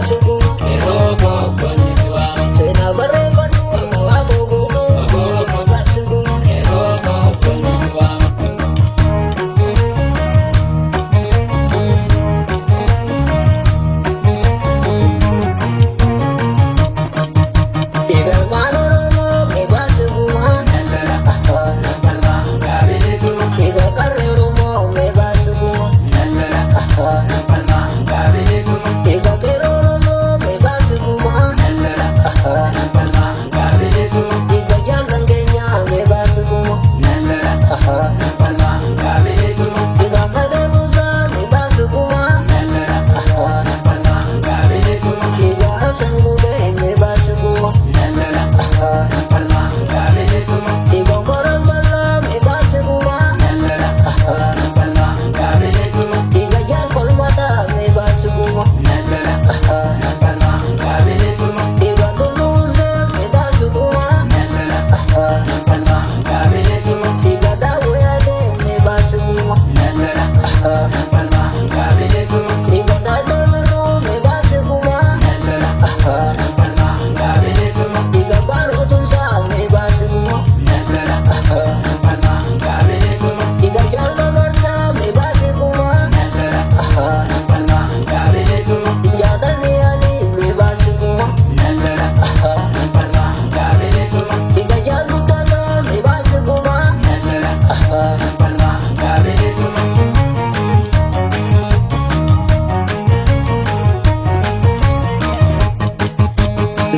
baasi kuma. Yeroo kookkoonni si waama. Seenaa barreeffadhu akka Waaqoo Guutuu. Obbo Mee baasi kuma. Yeroo kookkoonni si waama. Dhiigalmaan Oromoo mee baasi kuma. Nan lola, nan falma hangaa bilisummaa. Dhiiga qarree Oromoo mee baasi kuma. Nan lola, nan falma hangaa bilisummaa. Dhiiga qeerroo Oromoo mee baasi kuma. Nan lola, nan falma hangaa bilisummaa. Dhiiga jaallan keenyaa mee baasi kuma. Nan lola, nan falma hangaa bilisummaa. Dhiiga Madee Muusaa mee baasi kuma. Nan lola, nan falma hangaa bilisummaa. Dhiiga Hassan Gubee mee baasi kuma. Nan lola, nan falma hangaa bilisummaa. Dhiiga Umar Abdallah mee baasi kuma. Nan lola, nan falma hangaa bilisummaa. Dhiiga Jaal Kolmataa mee baasi kuma. Nan lola, nan falma hangaa bilisummaa. Dhiiga Tulluu Hussein mee baasi kuma. Nan lola, nan falma hangaa bilisummaa. Dhiiga Daawwee Adee mee baasi kuma. Nan lola, nan falma hangaa bilisummaa. Dhiiga Taaddee Birruu mee baasi kuma. Nan lola, nan falma hangaa bilisummaa. Dhiiga Baaruu Tumsaa mee baasi kuma. Nan lola, nan falma hangaa bilisummaa. Dhiiga Jaal Magarsaa mee baasi kuma. Nan lola, nan falma hangaa bilisummaa. Jaatanii Alii mee baasi kuma. Nan lola, nan falma hangaa bilisummaa. Dhiiga Jaal Guttataa mee baasi kuma. Nan lola, nan falma hangaa bilisummaa.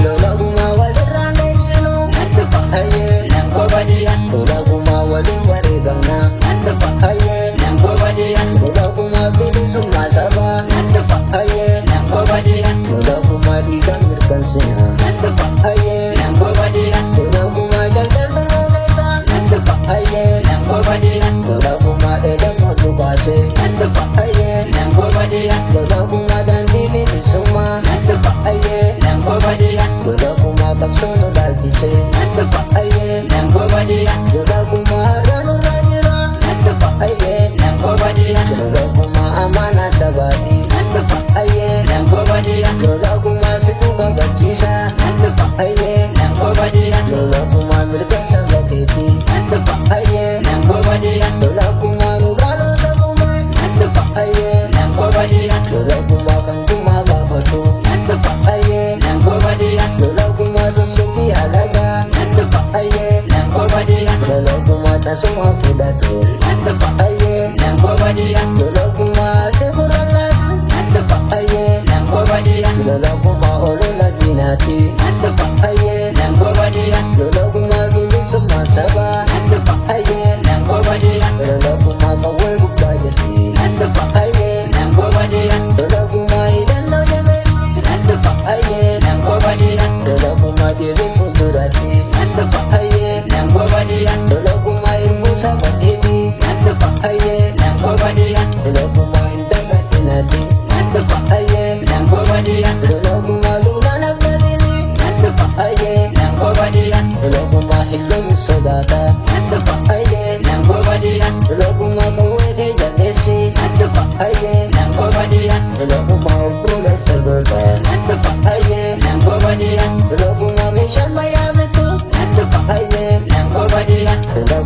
Lola gumaa walirraan dheessinu. Nan dhufa, Ayyee. nan kobadiya. Lola gumaa waliin wareegamna. Nan dhufa, Ayyee. nan kobadiya. Lola gumaa bilisummaa sabaa. Nan dhufa, Ayyee. nan kobadiya. Lola gumaa dhiigaan mirkansina. Nan dhufa, Ayyee. nan kobadiya. Lola gumaa jaljalturnuu keessa. Nan dhufa, Ayyee. nan kobadiya. Lola gumaa dheedhamuu dhugaase. Nan dhufa, Ayyee. nan kobadiya. Lola gumaa daandii bilisummaa. Nan dhufa, Ayyee. nan kobadiya. Lola gumaa qabsoo nu dhaalchise. Nan dhufa, Ayyee. nan kobadiya. Lola gumaa har'a nurra jira. Nan dhufa, Ayyee. nan kobadiya. Lola gumaa amaanaa sabaati. Nan dhufa, Ayyee. nan kobadiya. Lola gumaa situ kabachiisa. Nan dhufa, Ayyee. nan kobadiya. Lola gumaa mirga saba keetii. Nan dhufa, Ayyee. nan kobadiya. Lola gumaa nurraa loota gumaa. Nan dhufa, Ayyee. nan kobadiya. Lola gumaa kan gumaa baafatu. Nan dhufa, Ayyee. nan kobadiya. Lola gumaa sossobii alagaa. Nan dhufa, Ayyee. nan kobadiya. Lola gumaa tasuma fudhatu. Nan dhufa, Ayyee. nan kobadiya. Lola gumaa ati gurra laatu. Nan dhufa, Ayyee. nan kobadiya. Lola gumaa olola diinaati. Nan dhufa, Ayyee. nan kobadiya. Lola gumaa bilisummaa sabaa. Nan dhufa, Ayyee. nan kobadiya. Lola gumaa qawwee gubbaa jirti. Nan dhufa, Ayyee. nan kobadiya. Lola gumaa hidhannoo jabeessi. Nan dhufa, Ayyee. nan kobadiya. Lola gumaa deebii fuulduraatti. Nan dhufa, Ayyee. nan kobadiya. Lola gumaa hirmuu saba keetii. Nan dhufa, Ayyee. nan kobadiya. Lola gumaa hin dagatinati. Nan dhufa, Ayyee. nan kobadiya. Lola gumaa lulaan abdatini. Nan dhufa, Ayyee. nan kobadiya. Lola gumaa hilloon sodaata. Nan dhufa, Ayyee. nan kobadiya. Lola gumaa qawwee kee jabeessi. Nan dhufa, Ayyee. nan kobadiya. Lola gumaa obboleessa goota. Nan dhufa, Ayyee. nan kobadiya. Lola gumaa meeshaa ammayyaa bittu. Nan dhufa, Ayyee. nan kobadiya. Lola